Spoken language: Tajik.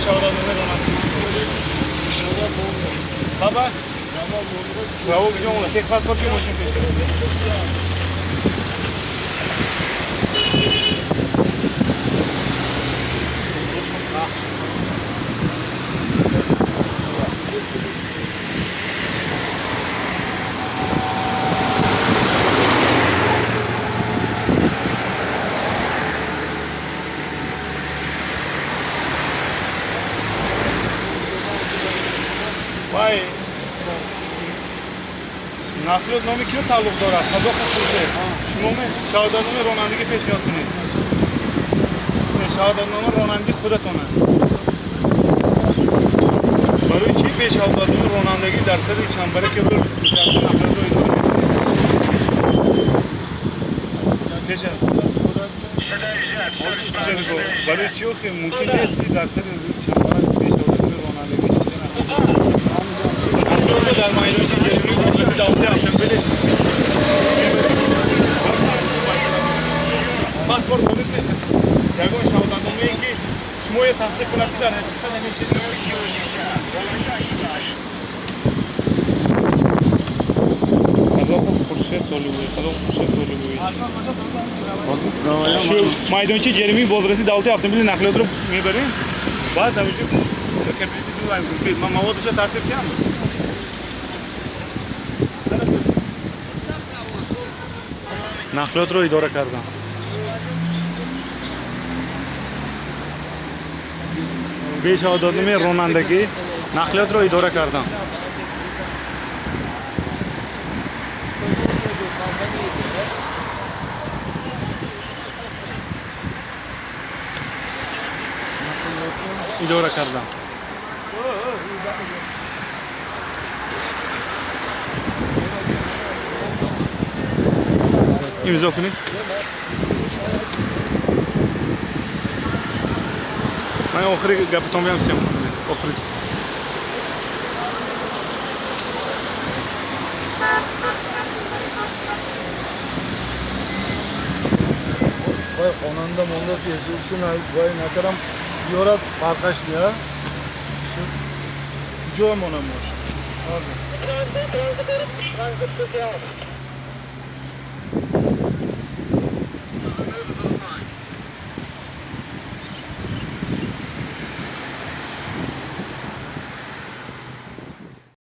Шаҳодатнома ронандагӣ. Баба? Право куҷо монда? Техпаспорт ки мошин пеш кард? Вай, нақлиёт номи киро тааллуқ дорад? Қазоқов Хуршед. Шумо шаҳодатномаи ронандагӣ пешниҳод кунед. Шаҳодатнома ронандагӣ худатон аст. Барои чӣ бе шаҳодатномаи ронандагӣ дар сари чамбараки нақлиётро идора мекунед? Барои чӣ охи мумкин нест, ки дар сари чамбарак бе шаҳодатномаи ронандагӣ нақлиётро дар майдончаи ҷаримаи бозрасии давлатии автомобили паспорт доред? Ягон шаҳодатномае, ки шумоя тасдиқ кунад, ки дар ҳақиқат ҳамин чиз. Қазоқов Хуршед Толибович, Қазоқов Хуршед Толибович. Майдончаи ҷаримаи бозрасии давлатии автомобили нақлиётро мебарем, баъд ҳаминҷо кабинети ман маводиша тартиб кардам. Нақлиётро идора кардам. Бе шаҳодатномаи ронандагӣ нақлиётро идора кардам. Идора кардам. Имзо кунед. Ман охири гапатон биям, съёмка кунед. Охири. Вай хонанда мондаст, эсусин вай накарам, ёрад фарқаш я. Куҷо монам мошин?